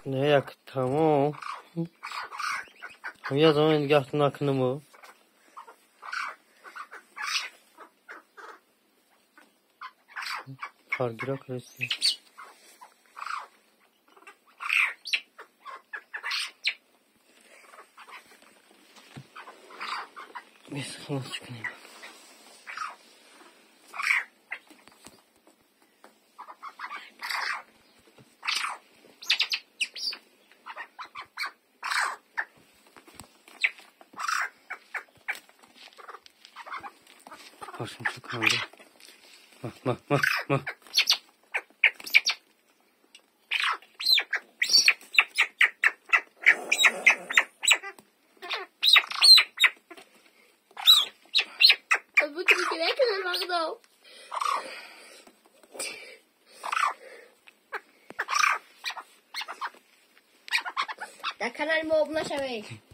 Не як тамом. Я замон нигаҳ накунаму. Паргира кардем. Бис халос кунем. Пашем Ма, ма, ма, ма. Dat moet ik niet lekker machen dan. Da kann ein Mob нашавей.